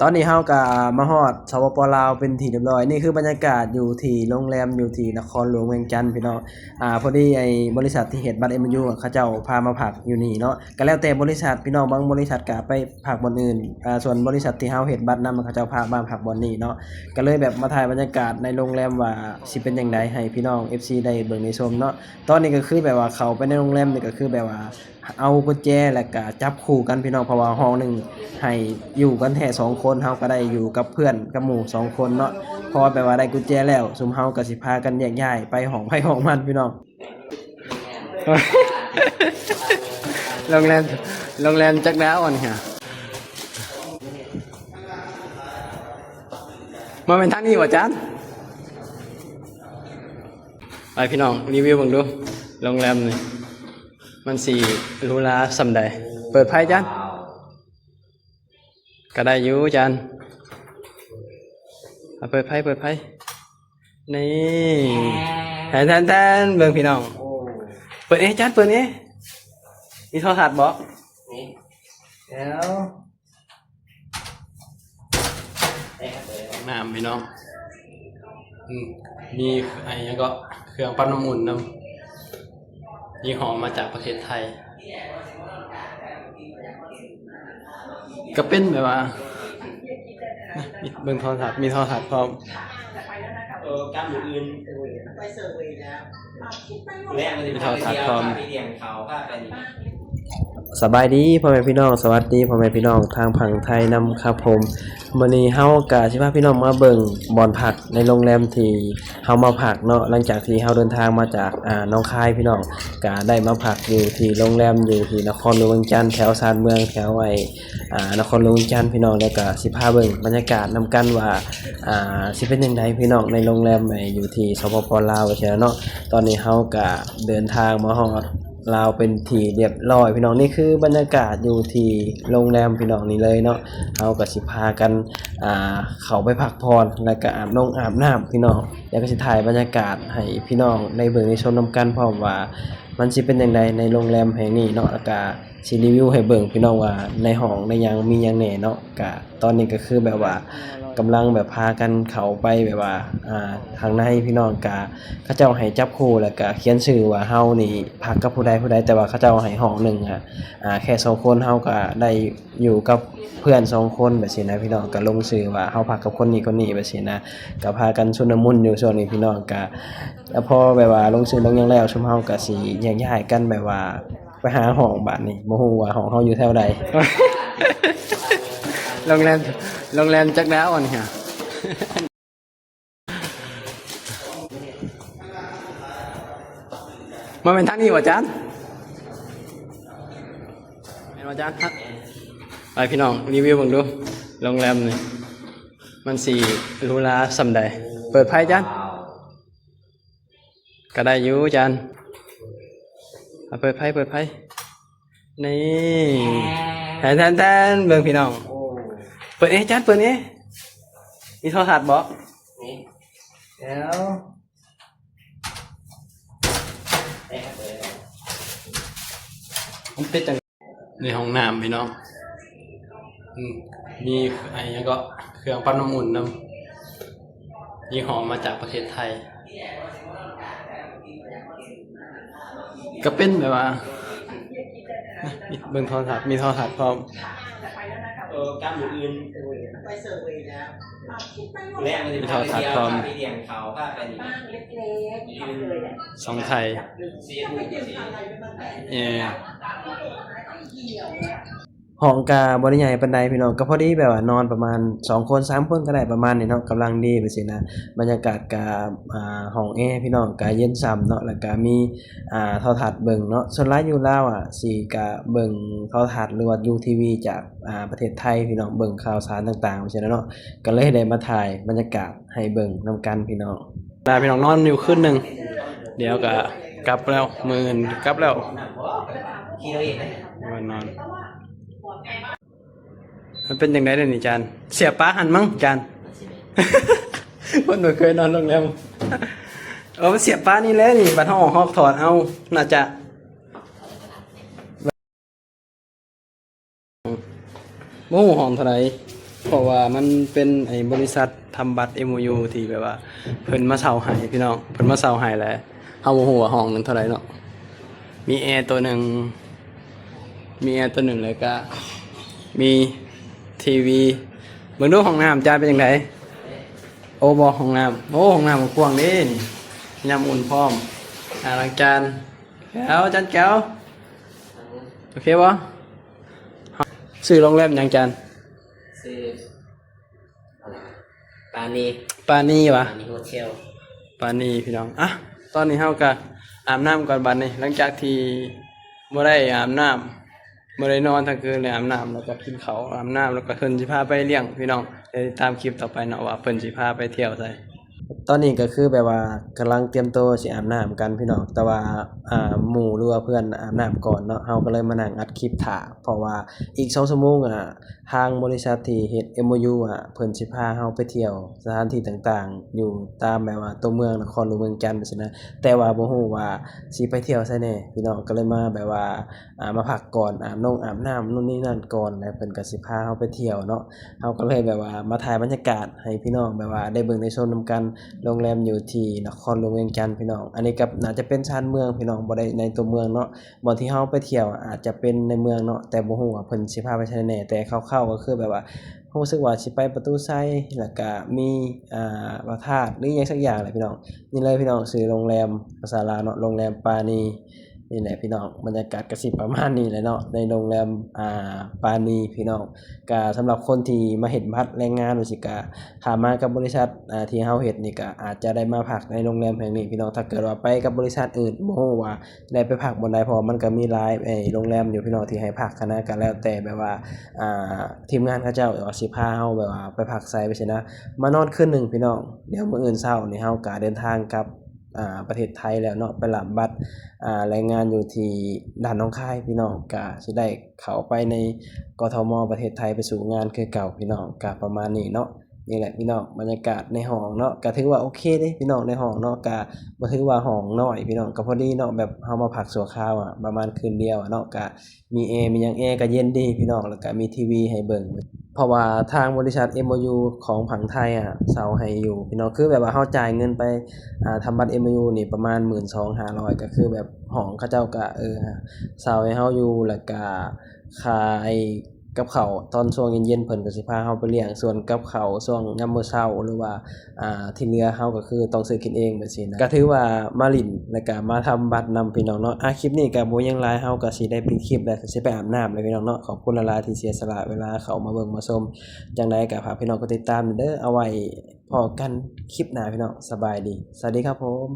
ຕອນນີ້ເຮົາກໍມາຮອດ ສປປ ລາວ ເປັນທີ່ຮຽບຮ້ອຍ. ນີ້ຄືບັນຍາກາດຢູ່ທີ່ໂຮງແຮມ ຢູ່ທີ່ນະຄອນຫຼວງວຽງຈັນ ພີ່ນ້ອງ. ອາ ພໍດີໄອ້ບໍລິສັດທີ່ເຮັດບັດ ເອັມ ຢູ ເຂົາເຈົ້າພາມາພັກຢູ່ນີ້ເນາະ. ກໍແລ້ວແຕ່ບໍລິສັດ ພີ່ນ້ອງ, ບາງບໍລິສັດກໍໄປພັກບ່ອນອື່ນ. ອາ ສ່ວນບໍລິສັດທີ່ເຮົາເຮັດບັດນຳ ເຂົາເຈົ້າພາມາພັກບ່ອນນີ້ເນາະ. ກໍເລີຍແບບມາຖ່າຍບັນຍາກາດໃນໂຮງແຮມວ່າຊິເປັນຈັ່ງໃດ ໃຫ້ພີ່ນ້ອງ ເອັຟຊີ ໄດ້ເບິ່ງໄດ້ຊົມເນາະ. ຕອນນີ້ກໍຄືແບບວ່າເຂົ້າໄປໃນໂຮງແຮມນີ້ ກໍຄືແບບວ່າ ເອົາກຸນແຈ ແລ້ວກະຈັບຄູ່ກັນ ພີ່ນ້ອງ, ເພາະວ່າຫ້ອງໜຶ່ງໃຫ້ຢູ່ກັນແຄ່ສອງຄົນ, ເຮົາກໍໄດ້ຢູ່ກັບເພື່ອນກັບໝູ່ສອງຄົນເນາະ. ເພາະວ່າແປວ່າໄດ້ກຸນແຈແລ້ວ ຊຸມເຮົາກໍຊິພາກັນແຍກຍ້າຍໄປຫ້ອງໃຜຫ້ອງມັນ ພີ່ນ້ອງ. ໂຮງແຮມ ໂຮງແຮມຈັກດາວອັນນີ້ຮະ? ບໍ່ແມ່ນທາງນີ້ບໍ່ ຈານ? ໄປ ພີ່ນ້ອງ ຣີວິວເບິ່ງດູ ໂຮງແຮມນີ້ ມັນຊິຫຼູຫຼາສ່ຳໃດ. ເປີດໄຟ ຈານ. ກໍໄດ້ຢູ່ ຈານ. ເອົາ ເປີດໄຟ ເປີດໄຟ. ນີ້ ແທນໆໆ ເບິ່ງ ພີ່ນ້ອງ. ເປີດແອ ຈານ ເປີດແອ. ມີໂທລະທັດບໍ່? ມີ. ແລ້ວ ຫ້ອງນ້ຳ ພີ່ນ້ອງ. ອືມ ມີ ໄອ້ຫຍັງເກາະ ເຄື່ອງປັ້ນນ້ຳອຸ່ນນຳ ຍີ່ຫໍ້ມາຈາກປະເທດໄທ. ກໍເປັນແບບວ່າ ເບິ່ງໂທລະທັດ ມີໂທລະທັດພ້ອມ. ເອີ ກັບມື້ອື່ນ ໄປເຊີເວຍແລ້ວ ມີໂທລະທັດພ້ອມ. ສະບາຍດີພໍ່ແມ່ພີ່ນ້ອງ, ສະຫວັດດີພໍ່ແມ່ພີ່ນ້ອງທາງຝັ່ງໄທນຳຄັບຜົມ. ມື້ນີ້ເຮົາກະຊິພາພີ່ນ້ອງມາເບິ່ງບ່ອນພັກໃນໂຮງແຮມທີ່ເຮົາມາພັກເນາະ, ຫຼັງຈາກທີ່ເຮົາເດີນທາງມາຈາກ ອາ ໜອງຄາຍ ພີ່ນ້ອງ, ກະໄດ້ມາພັກຢູ່ທີ່ໂຮງແຮມຢູ່ທີ່ນະຄອນຫຼວງວຽງຈັນ ແຖວຊານເມືອງ ແຖວໄອ້ ອາ ນະຄອນຫຼວງວຽງຈັນ ພີ່ນ້ອງ. ແລ້ວກະຊິພາເບິ່ງບັນຍາກາດນຳກັນວ່າ ອາ ຊິເປັນຈັ່ງໃດ ພີ່ນ້ອງ, ໃນໂຮງແຮມ ອາ ຢູ່ທີ່ ສປປ ລາວ ວ່າຊັ້ນເນາະ. ຕອນນີ້ເຮົາກະເດີນທາງມາຮອດລາວເປັນທີ່ຮຽບຮ້ອຍ ພີ່ນ້ອງ. ນີ້ຄືບັນຍາກາດຢູ່ທີ່ໂຮງແຮມ ພີ່ນ້ອງ, ນີ້ເລີຍເນາະ. ເຮົາກະຊິພາກັນ ອາ ເຂົ້າໄປພັກຜ່ອນ ແລ້ວກະອາບນົງອາບນ້ຳ ພີ່ນ້ອງ, ແລ້ວກະຊິຖ່າຍບັນຍາກາດໃຫ້ພີ່ນ້ອງໄດ້ເບິ່ງໄດ້ຊົມນຳກັນພ້ອມວ່າ ມັນຊິເປັນຈັ່ງໃດໃນໂຮງແຮມແຫ່ງນີ້ເນາະ, ແລ້ວກະຊິຣີວິວໃຫ້ເບິ່ງ ພີ່ນ້ອງ, ວ່າໃນຫ້ອງໃນຫຍັງມີຫຍັງແດ່ເນາະ. ກະຕອນນີ້ກໍຄືແບບວ່າກຳລັງແບບພາກັນເຂົ້າໄປແບບວ່າ ອາ ທາງໃນ ພີ່ນ້ອງ. ກະເຂົາເຈົ້າໃຫ້ຈັບຄູ່ ແລ້ວກະຂຽນຊື່ວ່າເຮົານີ້ພັກກັບຜູ້ໃດຜູ້ໃດ, ແຕ່ວ່າເຂົາເຈົ້າໃຫ້ຫ້ອງໜຶ່ງ ອາ ອາ ແຄ່ສອງຄົນ, ເຮົາກະໄດ້ຢູ່ກັບເພື່ອນສອງຄົນແບບຊີ້ນະ ພີ່ນ້ອງ. ກະລົງຊື່ວ່າເຮົາພັກກັບຄົນນີ້ຄົນນີ້ແບບຊີ້ນະ. ກະພາກັນຊຸນລະມຸນຢູ່ຊ່ວງນີ້ ພີ່ນ້ອງ. ກະ ແລ້ວພໍແບບວ່າລົງຊື່ລົງຫຍັງແລ້ວ ຊຸມເຮົາກະຊິແຍກຍ້າຍກັນແບບວ່າ ໄປຫາຫ້ອງບາດນີ້ ບໍ່ຮູ້ວ່າຫ້ອງເຮົາຢູ່ແຖວໃດ. ໂຮງແຮມ ໂຮງແຮມຈັກດາວອັນນີ້ຮະ? ບໍ່ແມ່ນທາງນີ້ບໍ່ ຈານ? ແມ່ນບໍ່ ຈານ? ໄປ ພີ່ນ້ອງ ຣີວິວເບິ່ງດູ ໂຮງແຮມນີ້ ມັນຊິຫຼູຫຼາສ່ຳໃດ. ເປີດໄຟ ຈານ. ກໍໄດ້ຢູ່ ຈານ. ເອົາ ເປີດໄຟ ເປີດໄຟ. ນີ້ ແທນໆໆ ເບິ່ງ ພີ່ນ້ອງ. ເປີດແອ ຈານ ເປີດແອ. ມີໂທລະທັດບໍ່? ມີ. ແລ້ວ ມັນເປັນຈັ່ງ ໃນຫ້ອງນ້ຳ ພີ່ນ້ອງ. ອືມ ມີ ໄອ້ຫຍັງເກາະ ເຄື່ອງປັ້ນນ້ຳອຸ່ນນຳ ຍີ່ຫໍ້ມາຈາກປະເທດໄທ. ກໍເປັນແບບວ່າ ເບິ່ງໂທລະທັດ ມີໂທລະທັດພ້ອມ. ເອີ ກັບມື້ອື່ນ ໄປເຊີເວຍແລ້ວ ມີໂທລະທັດພ້ອມ ສອງໄທ. ເອີ ຫ້ອງກະບໍ່ໄດ້ໃຫຍ່ປານໃດ ພີ່ນ້ອງ, ກະພໍດີແບບວ່ານອນປະມານສອງຄົນ ສາມຄົນກໍໄດ້ ປະມານນີ້ເນາະ, ກຳລັງດີແບບຊີ້ນະ. ບັນຍາກາດກະ ອ່າ ຫ້ອງແອ ພີ່ນ້ອງ, ກະເຢັນຊ່ຳເນາະ, ແລ້ວກະມີ ອ່າ ໂທລະທັດເບິ່ງເນາະ. ສ່ວນຫຼາຍຢູ່ລາວອະ ຊິກະເບິ່ງໂທລະທັດ ຫຼືວ່າດູທີວີຈາກ ອ່າ ປະເທດໄທ ພີ່ນ້ອງ, ເບິ່ງຂ່າວສານຕ່າງໆ ວ່າຊັ້ນເນາະ, ກໍເລີຍໄດ້ມາຖ່າຍບັນຍາກາດໃຫ້ເບິ່ງນຳກັນ ພີ່ນ້ອງ. ລາພີ່ນ້ອງນອນຢູ່ຄືນໜຶ່ງ ດຽວກໍກັບແລ້ວ ມື້ອື່ນກັບແລ້ວ ນອນ. ມັນເປັນຈັ່ງໃດເດນີ້ ຈານ? ເສຍປ້າຫັ້ນມັ້ງ ຈານ. ຄົນບໍ່ເຄີຍນອນໂຮງແຮມ. ເອີ ມັນເສຍປ້ານີ້ແຫຼະນີ້, ບັດເຮົາອອກຮອກຖອນເອົາ ໜ້າຈະ ບໍ່ຮູ້ຫ້ອງເທົ່າໃດ. ເພາະວ່າມັນເປັນໄອ້ບໍລິສັດທຳບັດ ເອັມໂອຢູ ທີ່ແບບວ່າເພິ່ນມາເຊົ່າໃຫ້ພີ່ນ້ອງ, ເພິ່ນມາເຊົ່າໃຫ້ແຫຼະ. ເຮົາບໍ່ຮູ້ວ່າຫ້ອງນັ້ນເທົ່າໃດເນາະ. ມີແອໂຕໜຶ່ງ ມີແອໂຕໜຶ່ງ ແລ້ວກະມີທີວີ. ເບິ່ງດູຫ້ອງນ້ຳຈານເປັນຈັ່ງໃດ? ໂອ້ ບໍ່ ຫ້ອງນ້ຳ ໂອ້ ຫ້ອງນ້ຳກວ້າງເດ້ນີ້, ນ້ຳອຸ່ນພ້ອມ. ອ່າ ລ້າງຈານ. ແກ້ວ ຈານແກ້ວ ໂອເຄບໍ່? ຊື່ໂຮງແຮມຫຍັງ ຈານ? ຊື່ ປານີ ປານີຫວາ? ປານີໂຮເທວ ປານີພີ່ນ້ອງ. ອ່ະ ຕອນນີ້ເຮົາກະອາບນ້ຳກ່ອນບັດນີ້, ຫຼັງຈາກທີ່ບໍ່ໄດ້ອາບນ້ຳ ບໍ່ໄດ້ນອນທັງຄືນ ໄດ້ອາບນ້ຳ ແລ້ວກະກິນເຂົ້າ ອາບນ້ຳ ແລ້ວກະເພິ່ນຊິພາໄປລ້ຽງພີ່ນ້ອງ. ດຽວຕິດຕາມຄລິບຕໍ່ໄປເນາະ ວ່າເພິ່ນຊິພາໄປທ່ຽວໃສ. ຕອນນີ້ກະຄືແບບວ່າກຳລັງຕຽມໂຕຊິອາບນ້ຳກັນພີ່ນ້ອງ, ແຕ່ວ່າ ອ່າ ໝູ່ ຫຼືວ່າເພື່ອນອາບນ້ຳກ່ອນເນາະ, ເຮົາກະເລີຍມານັ່ງອັດຄລິບຖ້າ ເພາະວ່າອີກສອງຊົ່ວໂມງ ອ່າ ທາງບໍລິສັດທີ່ເຮັດ ເອັມໂອຢູ ອ່ະ ເພິ່ນຊິພາເຮົາໄປທ່ຽວສະຖານທີ່ຕ່າງໆ ຢູ່ຕາມແບບວ່າຕົວເມືອງນະຄອນຫຼວງວຽງຈັນຊີ້ນະ, ແຕ່ວ່າບໍ່ຮູ້ວ່າຊິໄປທ່ຽວໃສແດ່ພີ່ນ້ອງ. ກະເລີຍມາແບບວ່າ ອ່າ ມາພັກກ່ອນ ອາບນົງອາບນ້ຳ ໂນ່ນນີ້ນັ້ນກ່ອນ ແລ້ວເພິ່ນກະຊິພາເຮົາໄປທ່ຽວເນາະ. ເຮົາກະເລີຍແບບວ່າມາຖ່າຍບັນຍາກາດໃຫ້ພີ່ນ້ອງແບບວ່າໄດ້ເບິ່ງໄດ້ຊົມນຳກັນ. ໂຮງແຮມຢູ່ທີ່ນະຄອນຫຼວງວຽງຈັນພີ່ນ້ອງ, ອັນນີ້ກະໜ້າຈະເປັນຊານເມືອງພີ່ນ້ອງ, ບໍ່ໄດ້ໃນຕົວເມືອງເນາະ. ບ່ອນທີ່ເຮົາໄປທ່ຽວອາດຈະເປັນໃນເມືອງເນາະ, ແຕ່ບໍ່ຮູ້ວ່າເພິ່ນຊິພາໄປໃສແດ່, ແຕ່ຄ່າວໆ ກະຄືແບບວ່າຮູ້ສຶກວ່າຊິໄປປະຕູໄຊ ແລ້ວກະມີ ອ່າ ພະທາດ ຫຼືຫຍັງສັກຢ່າງແຫຼະພີ່ນ້ອງ. ນີ້ເລີຍພີ່ນ້ອງ ຊື່ໂຮງແຮມພາສາລາວເນາະ ໂຮງແຮມປານີ. ນີ້ແຫຼະພີ່ນ້ອງ ບັນຍາກາດກະຊິປະມານນີ້ແຫຼະເນາະ ໃນໂຮງແຮມ ອ່າ ປານີພີ່ນ້ອງ. ກະສຳລັບຄົນທີ່ມາເຮັດບັດແຮງງານວ່າຊີ້ ກະຖ້າມາກັບບໍລິສັດ ອ່າ ທີ່ເຮົາເຮັດນີ້ ກະອາດຈະໄດ້ມາພັກໃນໂຮງແຮມແຫ່ງນີ້ພີ່ນ້ອງ. ຖ້າເກີດວ່າໄປກັບບໍລິສັດອື່ນ ບໍ່ຮູ້ວ່າໄດ້ໄປພັກບ່ອນໃດ ເພາະວ່າມັນກະມີຫຼາຍ ເອີ ໂຮງແຮມຢູ່ພີ່ນ້ອງ ທີ່ໃຫ້ພັກຫັ້ນນະ. ກະແລ້ວແຕ່ແບບວ່າ ອ່າ ທີມງານເຂົາເຈົ້າຊິພາເຮົາແບບວ່າໄປພັກໃສໄປຊີ້ນະ. ມານອນຄືນໜຶ່ງພີ່ນ້ອງ, ດຽວມື້ອື່ນເຊົ້ານີ້ເຮົາກະເດີນທາງກັບ ອ່າ ປະເທດໄທແລ້ວເນາະ, ໄປຮັບບັດ ອ່າ ແຮງງານຢູ່ທີ່ດ່ານໜອງຄາຍພີ່ນ້ອງ, ກະຊິໄດ້ເຂົ້າໄປໃນ ກທມ ປະເທດໄທ ໄປສູ້ງານຄືເກົ່າພີ່ນ້ອງ. ກະປະມານນີ້ເນາະ. ນີ້ແຫຼະພີ່ນ້ອງ ບັນຍາກາດໃນຫ້ອງເນາະ ກະຖືວ່າໂອເຄເດ້ພີ່ນ້ອງ. ໃນຫ້ອງເນາະ ກະບໍ່ຖືວ່າຫ້ອງນ້ອຍພີ່ນ້ອງ, ກະພໍດີເນາະ ແບບເຮົາມາພັກຊົ່ວຄາວອະ ປະມານຄືນດຽວອະເນາະ. ກະມີແອ ມີຫຍັງ ແອກະເຢັນດີພີ່ນ້ອງ, ແລ້ວກະມີທີວີໃຫ້ເບິ່ງ. ເພາະວ່າທາງບໍລິສັດ ເອັມໂອຢູ ຂອງຝັ່ງໄທອະເຊົ່າໃຫ້ຢູ່ພີ່ນ້ອງ, ຄືແບບວ່າເຮົາຈ່າຍເງິນໄປ ອ່າ ທຳບັດ ເອັມໂອຢູ ນີ້ປະມານໝື່ນສອງຫ້າຮ້ອຍ ກະຄືແບບຫ້ອງເຂົາເຈົ້າກະ ເອີ ເຊົ່າໃຫ້ເຮົາຢູ່ ແລ້ວກະຄ່າ ໄອ້ ກັບເຂົ້າຕອນຊ່ວງເຢັນໆ ເພິ່ນກະຊິພາເຮົາໄປລ້ຽງ, ສ່ວນກັບເຂົ້າຊ່ວງຍາມມື້ເຊົ້າ ຫຼືວ່າ ອ່າ ທີ່ເຫຼືອເຮົາກະຄືຕ້ອງຊື້ກິນເອງແບບຊີ້ນະ. ກະຖືວ່າມາຫຼິ້ນ ແລ້ວກະມາທຳບັດນຳພີ່ນ້ອງເນາະ. ອ່າ ຄລິບນີ້ກະບໍ່ມີຫຍັງຫຼາຍ, ເຮົາກະຊິໄດ້ປິດຄລິບແລ້ວ ກະຊິໄປອາບນ້ຳແລ້ວພີ່ນ້ອງເນາະ. ຂອບຄຸນຫຼາຍໆ ທີ່ເສຍສະຫຼະເວລາເຂົ້າມາເບິ່ງມາຊົມ. ຈັ່ງໃດກະຝາກພີ່ນ້ອງກົດຕິດຕາມແດ່ເດີ. ເອົາໄວ້ພໍ້ກັນຄລິບໜ້າພີ່ນ້ອງ. ສະບາຍດີ ສະຫວັດດີຄັບຜົມ.